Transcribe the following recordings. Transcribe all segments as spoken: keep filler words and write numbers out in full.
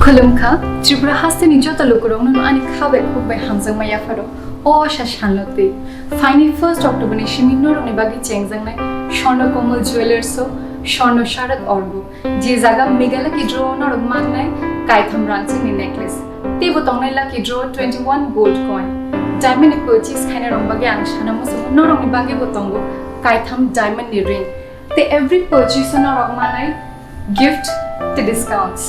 Khulumkha, Tripura hasteni joto lukurokno ani kha bai khuk bai hamjakma yapharo. O asa salno twi phaini first October ni simi norokni bagwi chengjaknai Swarna Komal Jewellers o Swarna Sharak Orgo, je jaga Meghalaya Lucky Draw o norok mannai kaitham rangchakni necklace. Teibo tongnai Lucky Draw twenty one gold coin. Diamond ni purchase khainai rok bagwi ang sana muchungo norokni bagwi bo tongo kaitham diamond ni ring. Tei every purchase o norok manai gift tei discounts.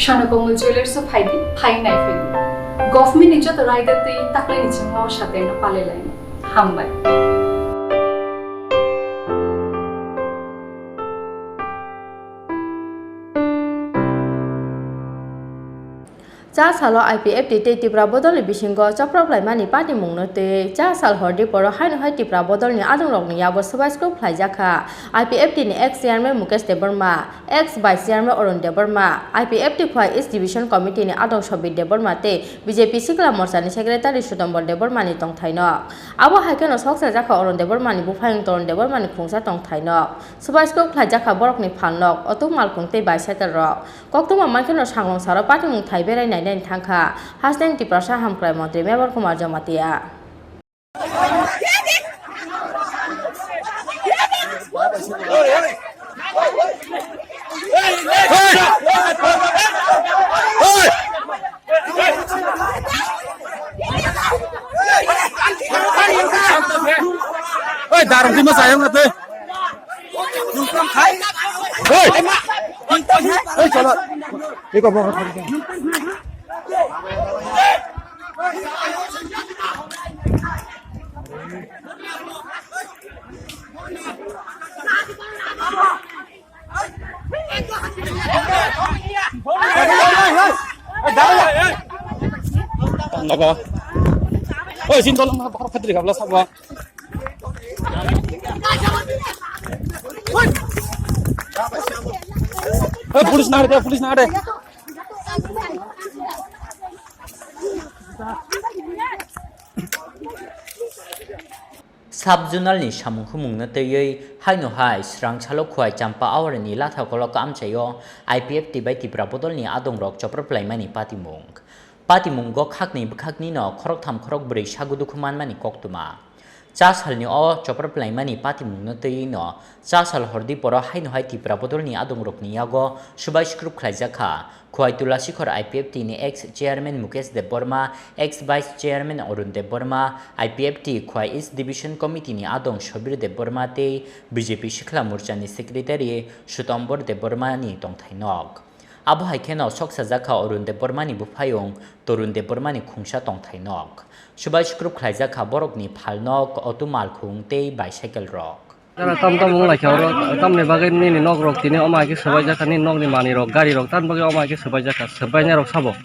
Swarna Komal Jewellers o phaidi, phai nai phaidi. Government ni joto raida tei taklai ni chingma o sateno palai laini. Hambai. Cha salo I P F T tei Tipra bodolni bisingo choprok laimani patimungno twi cha sal hordi poro haino hai Tipra bodolni adongrokni yago swbai swkuk khlaijak kha. I P F T ni ex chairman Mukesh Debbarma, ex vice chairman Arun Debbarma, I P F T Khwai East Division Committee ni adong Sobir Debbarma tei B J P Sikla Morcha ni secretary Sutombor Debbarma ni tongthaino. Abo hai kheno sok sajak kha Arun Debbarma ni buphayung Torun Debbarma ni khungsa tongthaino. Swbai swkuk khlaijak kha borokni phalnok, otuk malkhung tei bicycle rok. Koktwma mankheno sanglong saro patimung thai berai nainani thangkha hasteni Tiprasa hamkrai montri Mebar Kumar Jamatia. Oi, darang twi ma sayang na twi. Hei! Hei, chala. Iko mo. Tangga ba. Oi, sin tolong ma bakar khatri kabla sabwa. Eh, police na de, police na de. Sub-zonal ni samung khumungno twiwi haino hai Srangsalo Khwai Champa Awar ni latha kolok amchaio I P F T bai Tipra bodolni adongrok choprop laimani patimung. Patimungo khakni bwkhaknino khoroktham khorokbrwi sago dukhu manmani koktwma. Cha salni o choprop laimani patimungno twiwino cha sal hordi poro haino hai Tipra bodolni adongrokni yago swbai swkrup khlaijak kha. Khwai Tulasikhor I P F T ni ex chairman Mukesh Debbarma, ex vice chairman Arun Debbarma, I P F T Khwai East Division Committee ni adong Sobir Debbarma tei B J P Sikla Morcha ni secretary Sutombor Debbarma ni tongthai nok. Abo hai kheno sok sajak kha Arun Debbarma ni buphayung Torun Debbarma ni khungsa tongthai nok. Swbai swkrup khlaijak kha borokni phalnok, auto malkhung tei bicycle rok. Jara tam tam wng laikha oro, tamni bagwi nini nok rok tini omo hai khe swbaijak kha, nini nokni manwi rok, gari rok tamni bagwi omo hai khe swbaijak kha, swbainai rok sabo?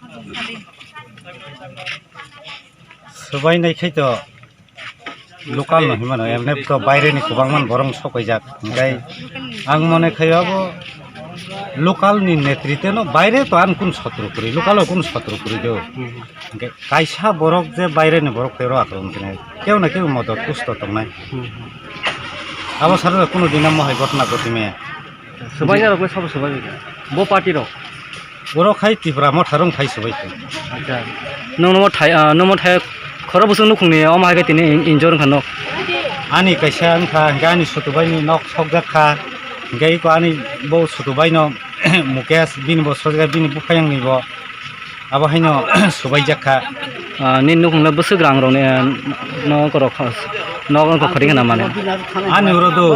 Swbainai khai to local no hinmano, emne to baire ni kwbangma borok sok paijak. Hinkhe ang mone khai abo local ni netritwno baire to ang kunu sotro kwrwi, local o kunu sotro kwrwi do. Hinkhe kaisa borok je baire ni borok tei oro akromon khainai, kebo na kebo modot kusto tongnai. Hmm. Abo sara kunu din amo hai ghotona ghoti maya. Swbainai rok le sabo swbai bai kha? Bo party rok? Borok hai Tipra Motha rok phai swbai kha. Acha. Nwng nomo thai, ah, nomo thai khoro busuk nukhungni omo hai khe tini in-, injor wngkha nok. Ani kaisa wngkha, hinkhe ani sutubai ni nok sokjak kha. Hinkhe iko ani bo sutubai no Mukesh bini bo sojak, bini buphayang ni bo. Abo haino swbaijak kha. Ah, nini nukhung le bwswk rang rok ni, ah, nok rok kha, nok rok kha ringna mane. Ani oro do,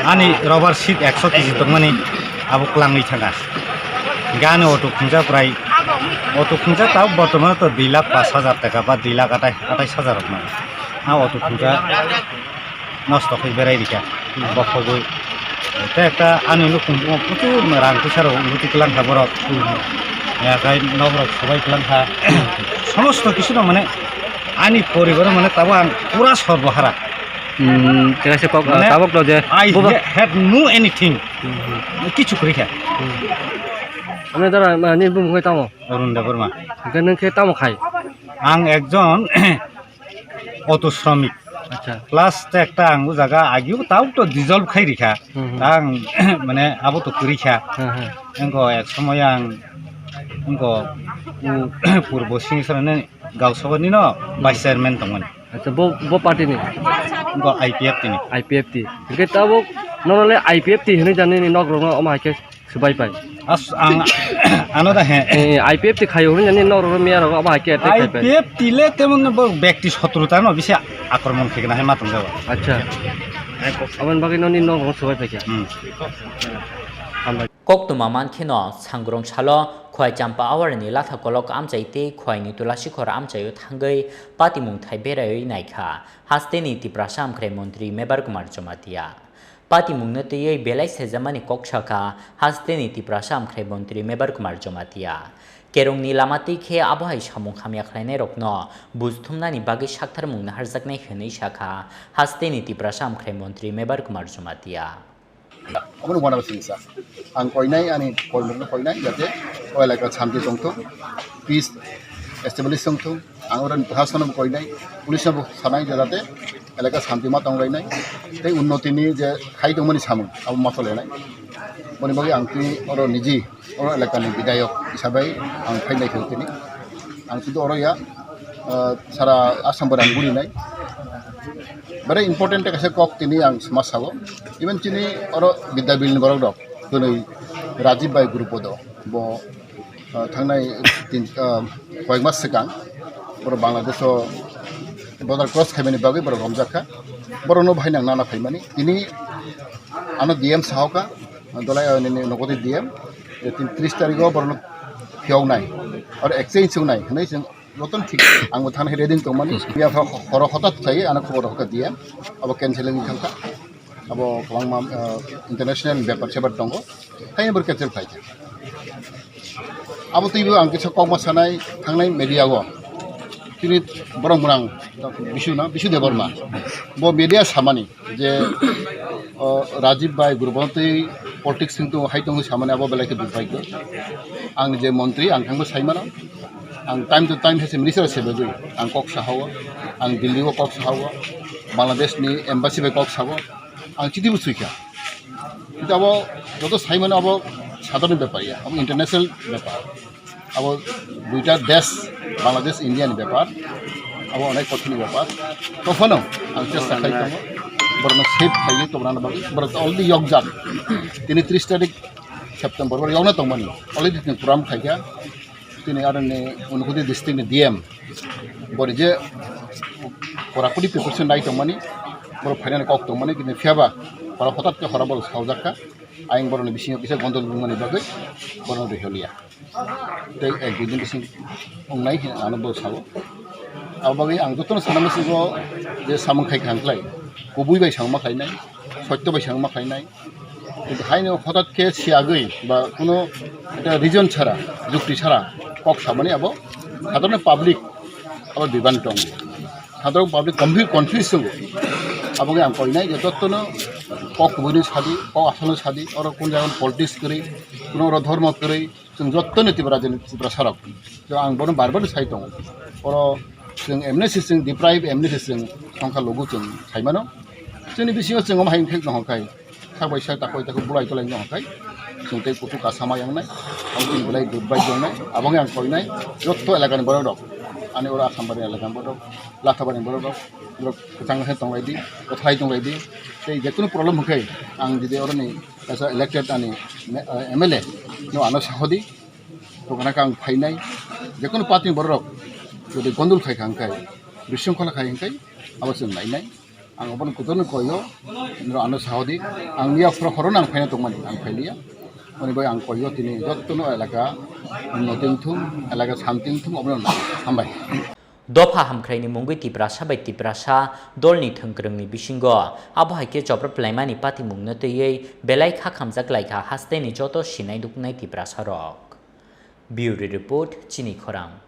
ani rubber sheet ekso kg tongmani abo kwlangwi thangkha. Hinkhe ani auto khungjak prai, auto khungjak tabuk bortomano to dui lakh pash hajar taka ba dui lakh atai, atais hajar rok mano. A auto khungjak. Nosto khe berai rikha bokhogwi. Tei ekta ani nukhung prochur rang puisa rok luti kwlang kha borok. Ya, tei nok rok swbai kwlang kha. Somosto kisu no mane ani poribar mane tabo ang pura sorbohara. Hmm, tei kaisa kok, mane, tabok to je I buba ha-, had no anything. Hmm. Kichu kwrwi kha. Hmm. Ani dara, ma, ni bumung khai tamo? Arun Debbarma. Hwnkhe nwng khe tamo khai? Ang ekjon auto shramik. Acha. Plus te ekta ang o jaga agio tau to dissolve khai rikha. Hmm, hmm. Ang mane abo to kwrwi kha. Hmm, hmm. Engko ek somoy ang engko u purbo sing sarane Gausabani no vice chairman tongmani. Acha, bo, bo party ni? Bo I P F T ni. I P F T. Hingke tabuk nono le I P F T hinui jani ni nok rok no omo hai khe swbai pai. As, ang, ano da he. Eh, I P F T khayo hinui jani nok rok no miya rok omo hai khe attack khai pai. I P F T le temon bo bekti sotruta no bisi akromon khe gana he ma tong jago. Acha. Aboni bagwi noni nok rok swbai pai khe. Hmm. Hambai. Koktwma mankheno, sangrong salo Khwai Champa Awarni latha kolok amchai tei Khwaini Tulasikhor amchaio thangwi patimung thai beraiwi naikha hasteni Tiprasa Amkhrai Montri Mebar Kumar Jamatia. Patimungno twiwi belai sejamani kok sakha hasteni Tiprasa Amkhrai Montri Mebar Kumar Jamatia. Kerongni lama twi khe abo hai samung hamya khlainairokno buj thumnani bagwi sakthar mung naharjaknai hwnwi sakha hasteni Tiprasa Amkhrai Montri Mebar Kumar Jamatia. Omono wana singsa. Ang koinai, ani koinai, koinai, jate o elaka shanti tongthok, peace establish tongthok. Ang oro ni proshasano bo koinai, police no bo sanai, jate elaka shanti ma tonglainai. Tei unnoti ni je khai tongmani samung, abo ma solenai. Boni bagwi ang tini oro niji, oro elaka ni bidayok hisabai ang phainai khe tini. Ang sudu oro ya, ah, sara Assam bai ang gurinai. Very important kaisa kok tini ang sma sabo. Even chini oro Bidya Bill ni borok rok, tini Rajiv Bhai Gurupodo, bo, ah, thangnai tin, ah, koyek mas swkang, borok Bangladesh o border cross khaimani bagwi borok romjak kha. Borok no bahai nang nana phaimani. Tini ano D M sahoka, dolai, ah, nini nokoti D M, tin tris tarik o borok no phiyok nai, oro exchange sung nai, hinui chwng Jotono thik, ang bo thangna ready tongmani. Phiya pha horo hotat khlaiwi ano khobor hoka diya. Abo canceling wngkha. Abo kwbangma, ah, international bepar sebar tongo. Haino bo cancel khlaikha. Abo twibo ang kisa kokma sanai thangnai media o. Chini borok mwnang Bisu na, Bisu Debbarma. Bo media samani. Je, o, Rajiv Bhai Gurupodo twi politics wng tongo, hai tongo samani abo belai khe dukbhagyo. Ang je montri, ang thangbo saimano. Ang time to time hai se minister se bagwi ang kok sahao, ang Delhi o kok sahao, Bangladesh ni embassy bai kok sao, ang chiti bo sui kha. Kintu abo joto saimano abo sadharoni bepar ya, abo international bepar. Abo duita desh, Bangladesh, India ni bepar. Abo onek kothini bepar. Tophano ang chesta khai tongo. Borokno save khlaiwi tongna bagwi. Borok already yokjak. Tini tris tarik September, borok yokna tongmani. Already tini program khaikha. Tini aroni Unakoti district ni D M. Bori je korakoti preparation nai tongmani. Borok phainani kok tongmani. Tini phiyaba korak hotat khe hora borok saujak kha. Ayang borokni bisingo kisa gondol wngmani bagwi borokno riholiya. Tei ek dui din bising wngnai hwnwi ano bo sao. Abo bagwi ang jotono sana muchungo je samung khai kha hwnklai, kubui bai samung ma khlainai, sotto bai samung ma khlainai. Kintu haino hotat khe siyagwi ba kuno ekta reason chara, jukti chara kok samani abo sadharon public abo bibani tongo. Sadharon public confu-, confuse tongo. Abo bagwi ang koinai je jotono kok kubuino sadi, kok asano sadi, oro kun jaga politics kwrwi, kuno oro dhormo kwrwi, Chwng jottoni Tripura rajyoni Tiprasa rok, je ang bono bar bar sai tongo. Oro chwng M N C chwng deprive M N C chwng songkha logo chwng sai mano. Chwngni bisingo chwng omo hai wngkhe nongkhor khai, sak bai sak, tak bai tak bulai tolai nongkhor khai. Chwng tei kuthuk kasa ma yangnai, abo chwng belai dudbai tongnai, abo wngkhe ang koinai jotto elakani borok rok, ani oro Assam bari elakani borok rok, Latha bari borok rok, borok kwchang khe tonglai di, kwthai tonglai di, tei jekunu problem hwnkhe ang jodi oroni kaisa elected ani me-, eh, M L A no ano sahodi, tongna khe ang phainai, jekunu party ni borok rok jodi gondol khai kha hwnkhai, bisingkhola khai hwnkhai, abo chwng nainai. Ang obono kutorno koio, norok ano sahodi, ang miya phuru horono ang phaina tongmani, ang phailiya. Oni bai ang koio tini jottono elaka unnoti wngthung, elaka santi wngthung, obono hambai. Dopha hamkhraini mungwi Tiprasa bai Tiprasa dolni thwngkwrwngni bisingo abo hai khe jobrop laimani patimungno twiwi belai kha khamjak lai kha hasteni joto sinai nuknai Tiprasarok. Bureau Report, Chini Khorang.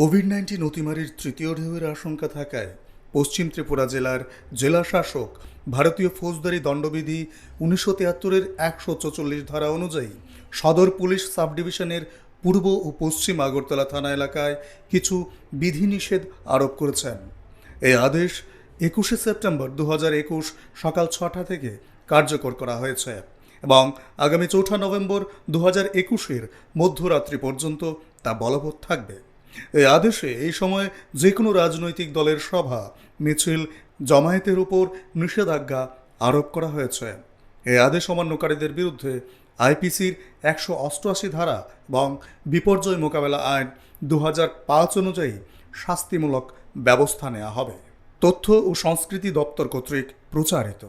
Covid nineteen অতিমারির তৃতীয় ঢেউয়ের আশঙ্কা থাকায় পশ্চিম ত্রিপুরা জেলার জেলা শাসক ভারতীয় ফৌজদারি দণ্ডবিধি উনিশশো তিয়াত্তরের একশো চৌচল্লিশ ধারা অনুযায়ী সদর পুলিশ সাব ডিভিশনের পূর্ব ও পশ্চিম আগরতলা থানা এলাকায় কিছু বিধিনিষেধ আরোপ করেছেন। এই আদেশ একুশে সেপ্টেম্বর দু হাজার একুশ সকাল ছটা থেকে কার্যকর করা হয়েছে এবং আগামী চৌঠা নভেম্বর দু হাজার একুশের মধ্যরাত্রি পর্যন্ত তা বলবৎ থাকবে। এই আদেশে এই সময় যে কোনো রাজনৈতিক দলের সভা, মিছিল, জমায়েতের উপর নিষেধাজ্ঞা আরোপ করা হয়েছে। এই আদেশ অমান্যকারীদের বিরুদ্ধে আইপিসির একশো অষ্টআশি ধারা এবং বিপর্যয় মোকাবেলা আইন দু হাজার পাঁচ অনুযায়ী শাস্তিমূলক ব্যবস্থা নেওয়া হবে। তথ্য ও সংস্কৃতি দপ্তর কর্তৃক প্রচারিত।